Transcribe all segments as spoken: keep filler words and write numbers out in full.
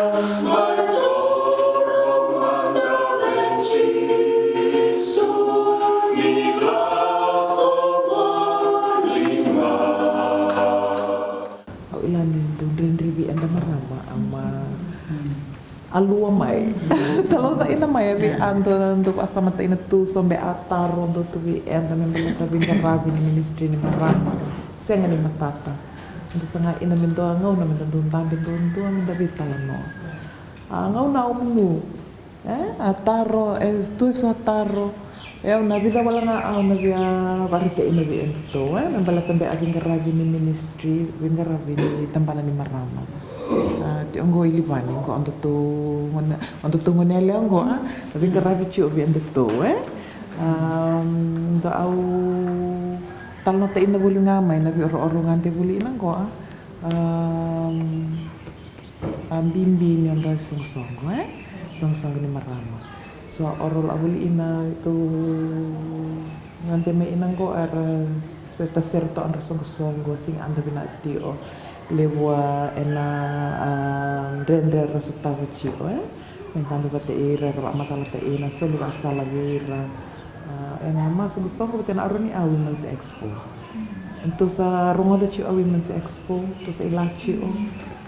Au kila ni dau dredre vei eda marama, a, ma a lua mai. Talaucaina mai a vei eda, dau vasamataina tu, so beka a taro dau tu vei eda me baleta veiqaravi ni ministry ni marama. Sega ni matata. Dau saga kina me dua na gauna me da dau dabe duadua me da veitalanoa. A gauna au munu, e, a taro, e tu eso a taro. E, au na vica wale ga au na via vakaraitaka kina vei edatou, e, me baleta beka a veiqaravi ni ministry, veiqaravi ni tabana ni marama. A, tiko oqo i Livani, oqo o datou gone, o datou gone yalewa oqo, a, na veiqaravi tiko vei edatou, e. Am, dau talanoataka kina voli ga mai na veiorooro ga de voli kina oqo, a. Am, a bibi ni noda isoqosoqo, e? Isoqosoqo ni marama. So, o rau a voli kina tu gade mai kina oqo era se ta sere toka nodra isoqosoqo, sega ni da vinakata tiko. Levu a ena, a, dredre era sotava tiko, e? Me dabe vata kei ira, era vakamacalataka kina, soli vakasala vei ira. A, ena masu soqosoqo vata na Aroni a Women's Expo. Tou sa rogoca tiko a Women's Expo, tou sa kila tiko.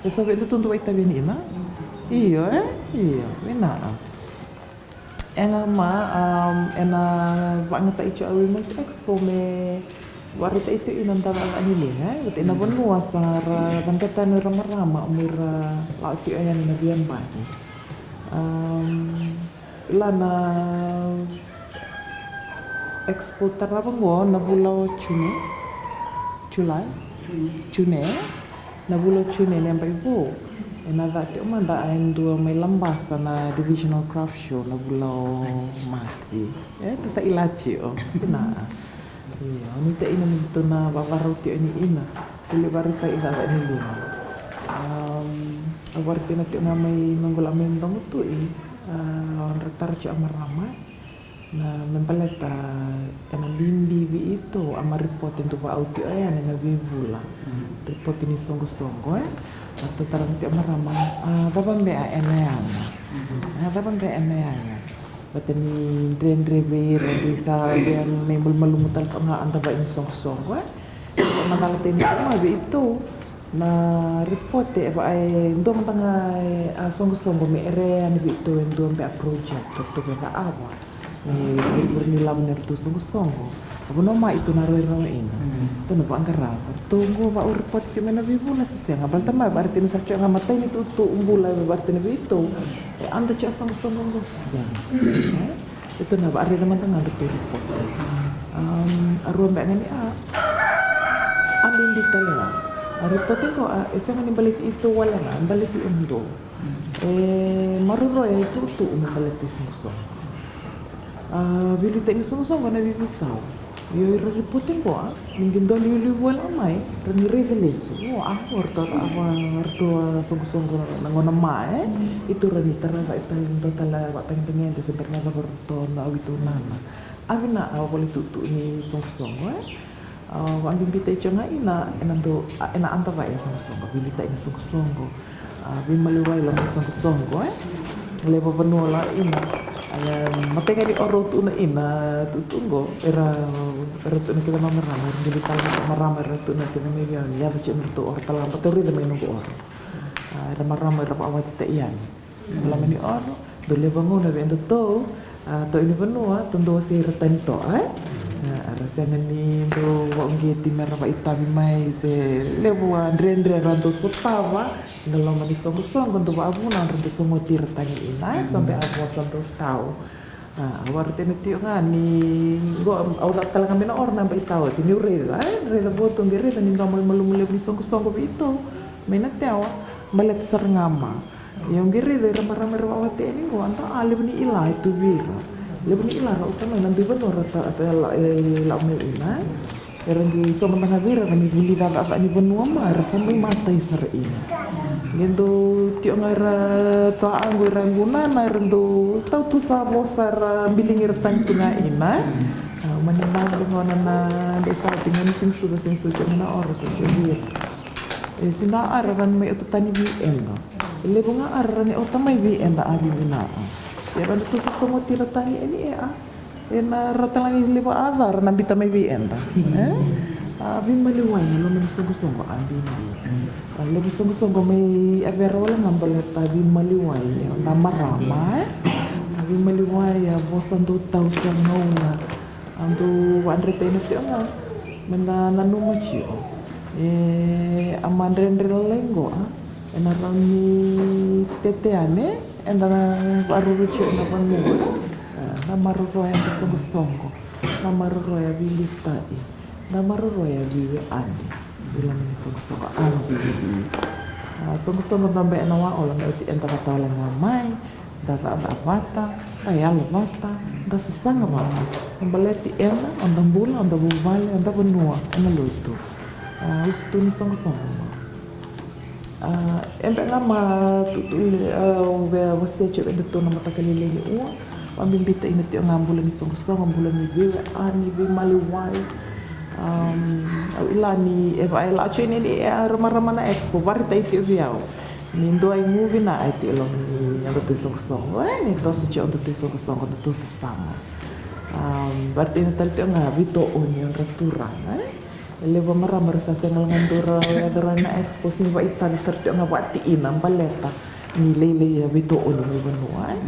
E so vei edatou dau vakaitavi yani kina? Io, e? Io, vinaka. E ga ma, um, ena vakayagataki tiko a Women's Expo me vakaraitaki tiko kina na cakacaka ni liga, e? Vata na vanua sa ra cabeta yani o ira marama mo ira lako tiko yani na veiyabaki. Um, Kila na expo tarava oqo na vula o June, July, June, na vula o June ni yabaki vou. Ena caka tiko mada e dua mai Labasa na divisional craft show na vula o Maji. E, tou sa kila tiko. Io, au nuitaka kina ni tou na vakarau tiko yani kina. Tou lai vakaraitaka na cakacaka ni liga. Am, au vakaraitaka tiko ga mai noqu lako mai Domotui. A, o dra tara tiko a marama na me baleta ena bibi vei iratou a ma ripote dau vakau tiko yani ena veivula. Ripote ni soqosoqo, e. A, tou tara tiko a marama, a, cava beka ena yaga. A, cava beka ena yaga. Vata ni dredre vei ira, dui sa via mai malumalumu tale toka ga a dau vaka ni soqosoqo, e. Macalataki tiko ga vei iratou na ripote e vaka e dua mada ga e a soqosoqo me ra yaco yani vei iratou e dua beka project ratou via cakava. Me vuri ni lavo ni ratou soqosoqo. A vanua ma iratou na rawarawa kina. Iratou na vaqara. Ratou qo vaka au ripote tiko mai na veivula se sega. Baleta ma e vakaraitaka sara tiko ga matai ni tutu bula e vakaraitaka vei iratou. E a dau tiko a soqosoqo qo se sega. E? Iratou na vakaraica mada ga ratou ripote. Am, a rua beka ga ni a, a bibi tale ga. A ripote qo a, e sega ni baleti iratou wale ga, baleti iratou. E maroroya e tutu me baleti soqosoqo. A, veiliutaki ni soqosoqo na veiveisau. Io, ira ripote qo a, ni qai dua liuliu vua la mai, ra ni raica lesu. O, a, o ratou a, a, ratou a soqosoqo na gauna ma, e? Iratou ra ni tara cake tale, dua tale vakatagedegede se bera na cava ratou na au iratou nana. A vinaka a vale tutu ni soqosoqo, e? A, vakabibitaki tiko ga ina, ena dau, a, ena a dau vaka e soqosoqo, veiliutaki ni soqosoqo. A, veimaliwai loma ni soqosoqo, e? Levu vanua la ina. A, matai ga ni oro tu na ina, tu, tu qo, era, era tu na kece na marama, era qai tala na marama, era tu na kece mai vei au, ni yaco tiko na ratou oro tale ga, baleta au raica mai noqu oro. A, era marama, era vakawati ta yani. Loma ni oro, dau levu gauna vei edatou, a, tou ini vanua, tou dau wasei ira tani toka, e? A, era sega ni dau vakauqeti me ra vakaitavi mai, se levu a dredre era dau sotava, na loma ni soqosoqo, dau vakavuna, era dau sogoti ira tani ina, e? So beka a vosa dau tau. A, au vakaraitaka tiko ga ni, qo, au caka tale ga mai na oro na yabaki sa oti, niu raica, e? Raica vou tou qai raica ni dua malumalumu levu ni soqosoqo vei iratou, mai Natewa, baleta sara ga ma. Ia au qai raica ira marama era vakawati yani qo, a dau a levu ni ila e tu vei ira. Levu ni ila ra uta mai na dui vanua ra ta, ta, la, e, lako mai ina. Era qai so mada ga vei ira, ra mai vulica cakacaka ni vanua ma, era sa mai matai sara ina. Qai dau tiko ga ira tua qo ira qu nana, era dau tau tu sa vosa, era biligi ira tani tu ga ina. A, mani na qo na, na, dei sa oti ga ni siga sucu, siga sucu, na oro, tu tiko vei ira. E, siga a ra, ra mai oti tani vei eda. Levu ga a ra ni ota mai vei eda a vivina a. Ia veda tu sa somoti ra tani e ni e a. E na rota lagi levu a ca ra na bita mai vei eda. E? A vimaliwai na loma ni soqosoqo a bibi. A levu soqosoqo mai a vera wale ga baleta vimaliwai. Da marama e. A vimaliwai a vosa dou tau sa gauna. A dou vaadreta ina tio ga. Me da nanuma tio. E a madredre lalai qo a. E na rau ni tete ane, eda na varuruti na vanua, e, na maroroya na soqosoqo, na maroroya vilitai, na maroroya viwe ani, vila mani soqosoqo a vili. A soqosoqo da be ena wa ola na uti eda vata wale ga mai, da caca vata, da yalo vata, da sasaga vata. E baleti ena, o da bula, o da vuvale, o da vanua, ena lotu. A usutu ni soqosoqo ma. A, e be ga ma tutu le, a, u vea wasea tio e datou na mataka lelei ni ua. Ma bibita ina tio ga bula ni soqosoqo, bula ni viwe, a ni vei maliwai. Au ila ni, e va, e la tio ni, ni, e a ramarama na expo, varitai tio vei au. Ni dua i guvi na ai tio loma ni a datou soqosoqo. E, ni toso tio a datou soqosoqo, datou sasaga. Varitai na tali tio ga, vito o ni o dra turaga, e. E levu a marama ra sa sega ga dou ra yaco ra na expo, sega ni vaitavi sara tio ga vatiina baleta ni lailai a vitooni mai vanua, e.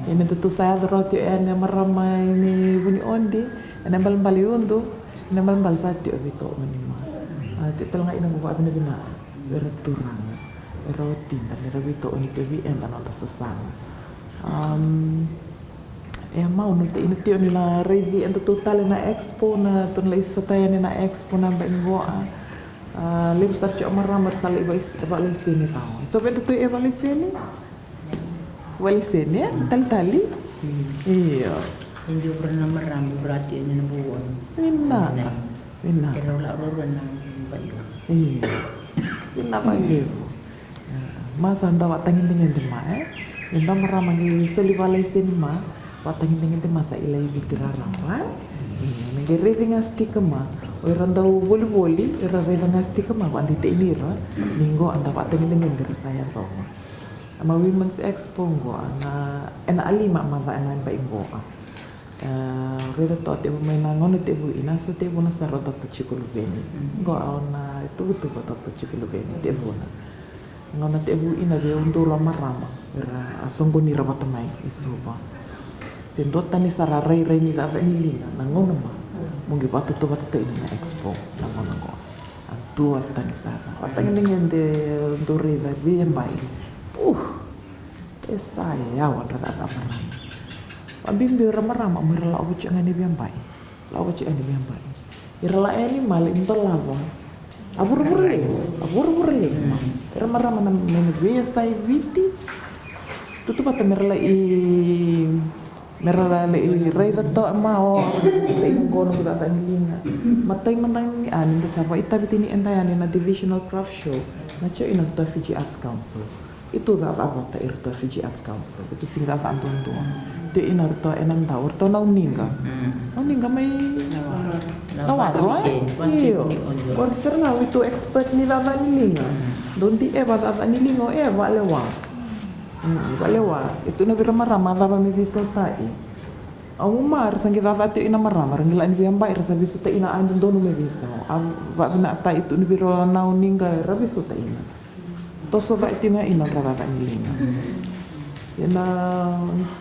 Ia ni datou sa yaco ra tio e na marama ni vuniodi, e na balebale i udu, e na balebale sa tio a vitooni ma. A tio tale ga ina qo vavinavina era turaga, era watida, ni ra vitooni tio vei eda na noda sasaga. E a mau nuitaki ina tio ni na raici e datou tale na expo, na tou na lai sota yani na expo na bai qo a. A levu sara tio a marama ra sa lai valaiseni rau. E so vei datou e valaiseni? Valaiseni e talitali. Io. Io. Vina. Vina. Io. Vina valevu. Ma sa dau vatagedegede ma, e? E dau marama qai soli valaiseni ma, vatagedegede ma sa ilai Viti raraba, e? Me qai raici ga stika ma, o ira dau volivoli, ira raica ga stika ma, vadei tei ni ira, ni qo a dau vatagedegede ira sa yacova. Ma Women's Expo qo, na, ena alima maca ena bai qo. E, raica toa tevu mai na gauna tevu ina, so tevu na sara o Doctor Tiko Luveni. Qo au na tuvatuva Doctor Tiko Luveni, tevu na. Gauna tevu ina vei udolu a marama, era a soqoni ira vata mai, e Suva. Se dua tani sara rairai ni caca ni liga, na gauna ma, mo qi vatutu vata ina na expo, na gauna qo. A dua tani sara. Vatagedegede dou raica vei e bai. Puh! E sa yawa dra caca marama. Vabibi ira marama mo ira la ova tiko ga ni via bai. La ova tiko ga ni via bai. Ira la yani male ni dolava. A vuravura levu. A vuravura levu. Ira marama na mena via sa i Viti. Tutu vata mera la i mera la i raica toa ma o. Sa i na qo na caca ni liga. Matai mada ni a ni da sa vaitavi tini eda yani na divisional craft show. Na tio ina toa Fiji Arts Council. I tu cava vata i ratou a Fiji Arts Council, i tu sigi cava duadua. Tu ina ratou ena dau, ratou na uniga. Na uniga mai na waro, e? Io. Ori sara ga i tu expert ni cava ni liga. Dou di e va cava ni liga, e valewa. Valewa. I tu na vira marama cava me visotai. Au ma ra sa gi cava tu ina marama, ra gi la ni via bai, ra sa visotai ina ai dodonu me visau. A vavinatai i tu ni vira na uniga, ra visotai ina. Toso cai tiko ga ina ra caca ni liga. Ia na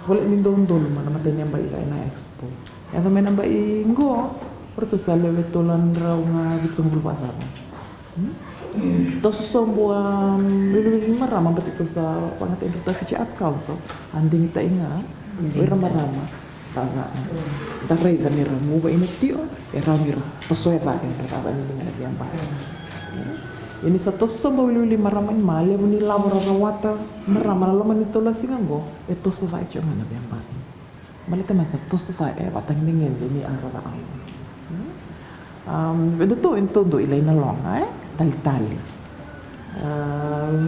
vale ni dodonu ma na matai ni bai cai na expo. Ia na mai na bai qo, ratou sa lewe tolu na drau ga vitusagavulu vacava. Toso sobu a wiliwili ni marama bati tu sa vagata i ratou a Fiji Arts Council. A digitai ga o ira marama. Cava da raica ni ra guva ina tio, e rawa ni ra toso e ca e ra cava ni liga na via bai. Ia ni sa toso sobu a wiliwili marama ni ma levu ni lavo ra rawata marama na loma ni tolu a siga qo, e toso ca e tio ga na via bai. Baleta mani sa toso ca e vatagedegede ni a ra cava. Vei datou e datou dou ilai na loga, e? Talitali.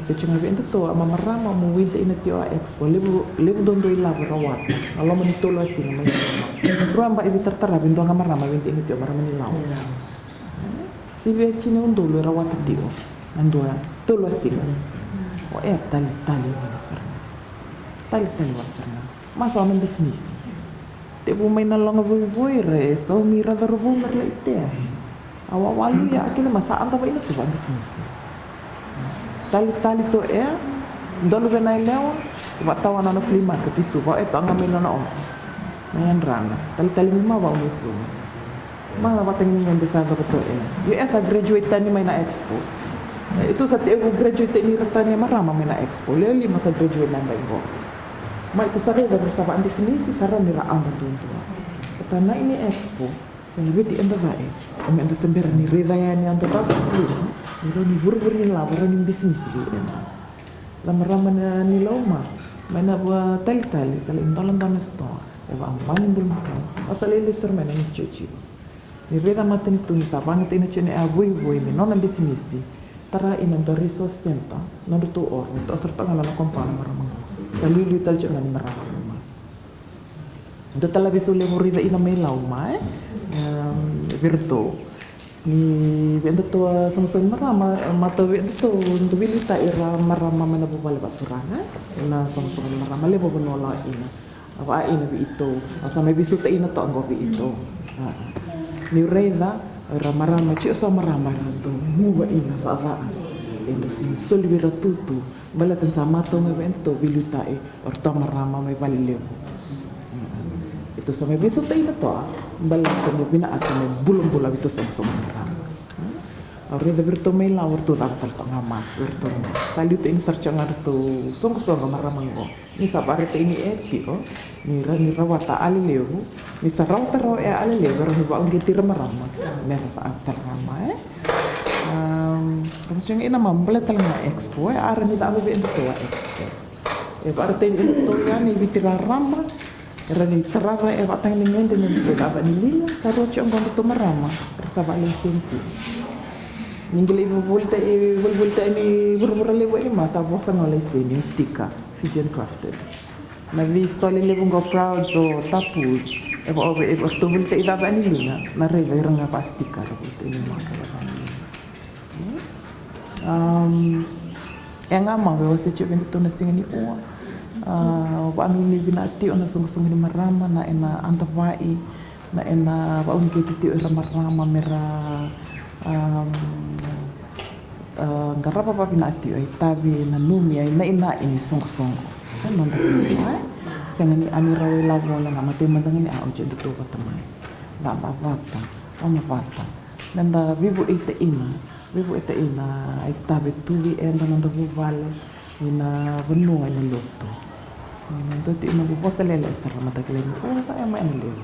Se tiko ga vei datou a mamarama mo winta ina tio a expo. Levu, levu dodou ilavo rawata. Na loma ni tolu a siga mai sema. Rua bai vitaratara vei dua ga marama winta ina tio marama ni lavo. Sivi e tini udolu e rawata tio. Na dua tolu a siga. E talitali wale sara ga. Talitali wale sara ga. Ma sa o na bisinisi. Tevu mai na loga voivoi ra e saumi ira cauravou me ra lai tea. A wawalu ia a kece ma sa a dava ina tu vakabisinisi. Talitali to e dolu vena e lewa. Vakatawa na nona flea market i Suva e toka ga mai nona omo. Mai yadrana. Talitali mai ma vau mai Suva. Ma vata ni gede sa cava to e. Io e sa graduate tani mai na expo. E tu sa tevu graduate ni ira tani e marama mai na expo. Leo lima sa graduate na bai qo. Ma e tu sa raica vira sa vakabisinisi sa rau ni ra ada duadua. Kata na ini expo. Ena veti eda cai. O me eda se bera ni raica yani eda cava. Ni rau ni vurivuri ni lava rau ni bisinisi vei eda. La marama na ni lauma. Mai na vua talitali sa lai doladola na sitoa. E vakamalibulu makawa. A sa lai lai sara mai na ni chochiva. Ni raica matanitu ni sa vagata ina tini a voivoi me nona bisinisi. Tara ina dua resource center, nodratou oro, toa sara toka ga na compound marama qo. Sa liuliu tale tiko ga ni marama qo ma. Dua tale vei sau levu raica ina mai lauma e. Em, vei ratou. Ni vei datou a sogosogo ni marama, matau vei datou, dau veiliutaki ira marama mai na vuvale vakaturaga. Ina sogosogo ni marama levu vanua lawa ina. A vaka ina vei itou, au sa mai veisauta ina toka qo vei itou. A, niu raica, o ira marama, tio so marama era dau muva ina vakaca. E dau sega ni soli vei ira tutu, baleta ni sa matau ga vei eda tou veiliutaki, o iratou marama mai vale levu. Itou sa mai veisauta ina toka, baleta ni vinakata me bulabula vei tou sogosogo marama. Au raica vei iratou mai la, o iratou cava tale toka ga ma, vei iratou. Sa liutaki ina sara tiko ga iratou sogosogo marama qo. Ni sa vakaraitaki ni e tiko, ni ra, ni rawata a lelevu, ni sa rawata rawa e a lelevu, era ni vakauqeti ira marama, me ra cakava tale ga mai. Am, ka vasuga ina ma baleta tale ga expo, e a ra ni cakava vei edatou a expo. E vakaraitaki ni edatou yani e Viti raraba, era ni taraca e vakatagedegede ni edatou cakava ni liga, sa rua tiko qo edatou marama, era sa vakalaiseni tiko. Ni qai lai volivolitaki, volivolitaki ni vuravura levu yani ma sa vosa ga o laiseni, o sticker, Fijian Crafted. Na veisitoa lelevu qo Prouds o Tapus. E va, e va, e va, ratou volitaki cava ni liga. Na raica ira ga va sticker, volitaki ni maka cava ni liga. Am, e ga ma, e wasea tiko vei datou na siga ni ua. A, vakanuinui vinaka tiko na soqosoqo ni marama, na ena adavai, na ena vakauqeti tiko ira marama me ra, am, A, qarava vakavinaka tiko, e itavi, nanumi, e nainai ni soqosoqo. E noda vanua, e? Sega ni a ni rawa ilavo, lega matai mada ga ni a oti edatou vata mai. Cakacaka vata, gauna vata. Meda veivueti ina, veivueti ina, a itavi tu vei eda noda vuvale, ina vanua, ina lotu. Ina dua tiko na vosa lele sara, mada kila ni vosa, e mai na levu.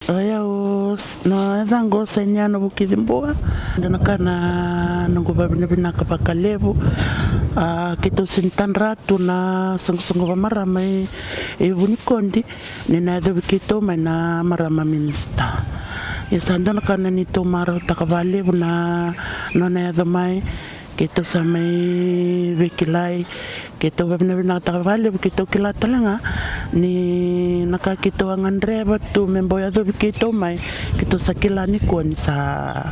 O yau s-, na yacaqu o Sainia Navukicibua. Dua na ka na noqu vavinavinaka vakalevu, a, keitou sini tadra tu na soqosoqo vamarama i, i Vunikodi. Ni na yacovi keitou mai na marama minisita. Ia sa dua na ka na neitou marautaka vakalevu na nona yaco mai, keitou sa mai veikilai, keitou vavinavinakataka vakalevu, keitou kila tale ga ni na ka keitou a gadreva tu me bau yacovi keitou mai, keitou sa kila nikua ni sa,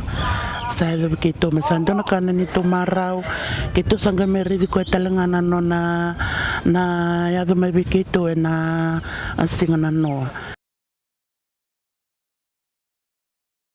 sa yacovi keitou mai. Sa dua na ka na neitou marau, keitou sa qai mai raici koya tale ga na nona, na yaco mai vei keitou ena siga nanoa.